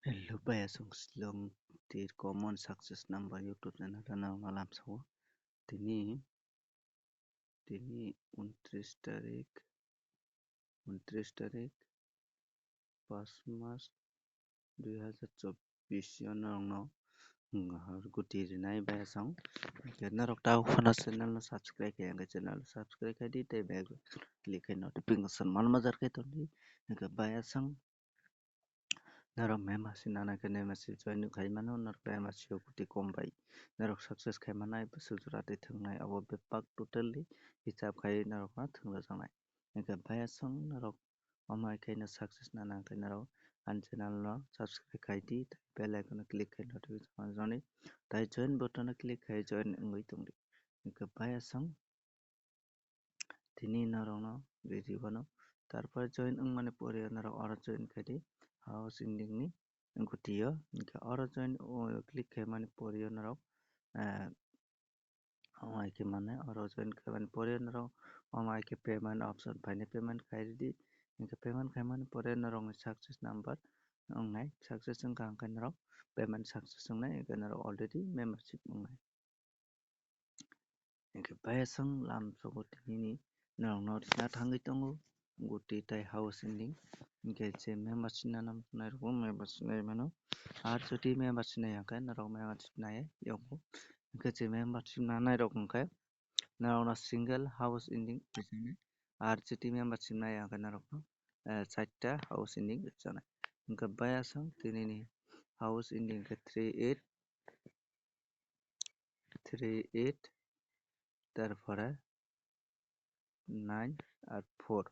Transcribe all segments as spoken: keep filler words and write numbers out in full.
Hello, bayasong Shillong tir common success number YouTube channel rano malam sao. Tini, tini untris tarik, untris tarik, pas mas dui hazar chobbish yo norokno, mm, guti rinai bayasong. Hingke norok ta phano channel no subscribe khe, hingke channel no subscribe khai di, tei bell click khai notification mal majar khai tongdi. Hingke bayasong norok membership nana khe membership join khai mano, norok membership o guti kom bai norok success khai manai, bwswk jora tei thwngnai, abo bebak totally hisab khai norok no thwngjajaknai. Hingke bayasong norok omo hai khe no success nana khe norok ani channel no subscribe khai di, tei bell icon no click khai notification on di, tei join button no click khai join wngwi tongdi. Hingke bayasong tini norokno ready wano. Tarpore join wngmani pore norok oro join khai di, house ending ni gutio. Hingke oro join o click khaimani pore norok, eh, omo hai khe mane oro join khaimani pore norok omo hai khe payment option phainai, payment khai ridi. Hingke payment khaimani pore norokni success number wngnai, success wngkha hingke norok payment success wngnai, hingke norok already membership wngnai. Hingke bayasong lam sogo tinini norokno rina thangwi tongo, guti tei house ending. Hingke je membership nana muchungnai rokbo membership nai mano. Ar jodi membership nai hingke norok membership nai yokgo. Hingke je membership nanai rok hingke norokno single house ending rijani. Ar jodi membership nai hingke norokno, eh, charta house ending rijanai. Hingke bayasong tinini house ending khe three eight, three eight, tarpore nine ar four.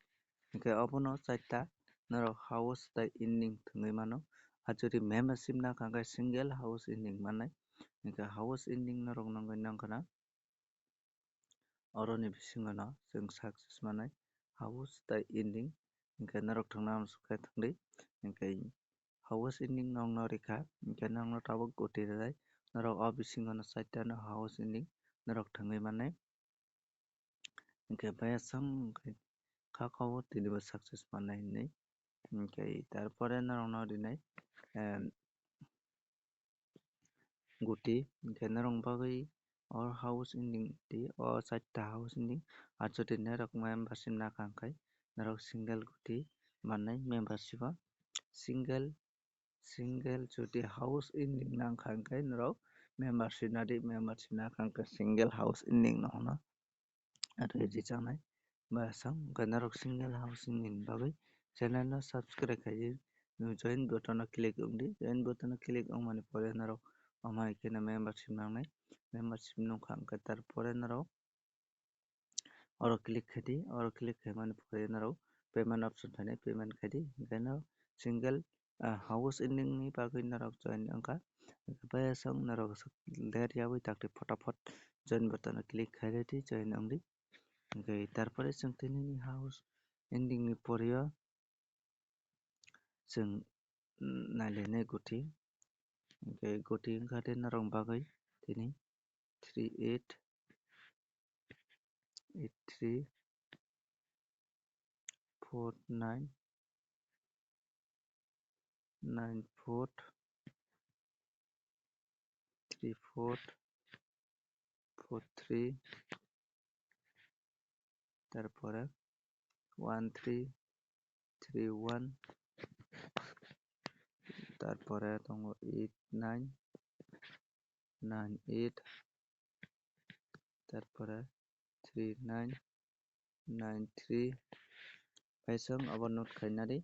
Hingke obono charta norok house tei ending thwngwi mano. Ar jodi membership nangkha hingke single house ending mannai. Hingke house ending norok nangwi nangkha na. Oroni bisingo no chwng success manai house tei ending, hingke norok thangna amsukhe thangdi, hingke house ending nokno rikha, hingke nokno tabuk guti rijai, norok o bisingo no charta no house ending norok thangwi mannai, hingke bayasong hingke kha kha o tini bo success manai hinwi, hingke tarpore norokno rinai, em, guti, hingke norok bagwi o house ending di, o charta house ending, ah, jodi norok membership nangkha hingke norok single guti mannai membership o, single, single jodi house ending nangkha hingke norok membership nadi, membership nangkha hingke single house ending no hwno. Aro rijak nai. Ba sang hwnkhe norok single house wngni bagwi channel no subscribe khai di. Join button no click wng di. Join button no click wngmani pore norok omo hai kheno membership nangnai. Membership nukha hwnkhe tarpore norok oro click khai di. Oro click khaimani pore norok payment option phainai, payment khai di. Hwnkhe no single ah, house ending ni bagwi norok join wngkha. Bayasong norok ler yawi takti photapot join button o click khai rwdi, join wngdi. Hwnkhe tarpore chwng tini ni house ending ni pore o chwng nailainai guti. Hwnkhe guti wngkha de norok bagwi tini three eight eight three four nine nine four three four four three, tarpore one three three one, tarpore tongo eight nine nine eight, tarpore three nine nine three, paisong abo note khainadi,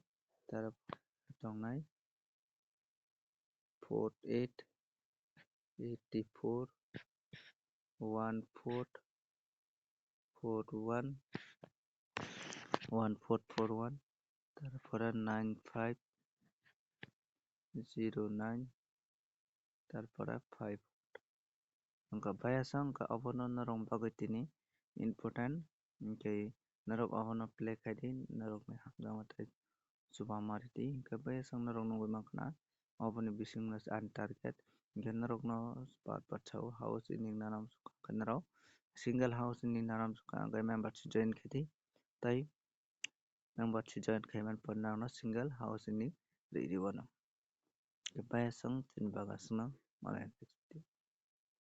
tarpore tongnai four eight eighty four one four four one one four four one, tarpore nine five zero nine, tarpore five. Wngkha bayasong wngkha obono norok bagwi tini important, hwnkhe norok obono play khai di, norokni hamjakma tei chuba ma ridi, hwnkhe bayasong norok nugwi mankha na oboni bisingo ani target, hwnkhe norokno par par sao house ending nana muchungkha, hwnkhe norok single house ending nana muchungkha, hwnkhe membership join khai di, tei membership join khaimani pore norokno single house ending rwi rwno. Khe bai aswk chini bagwi aswkno mane.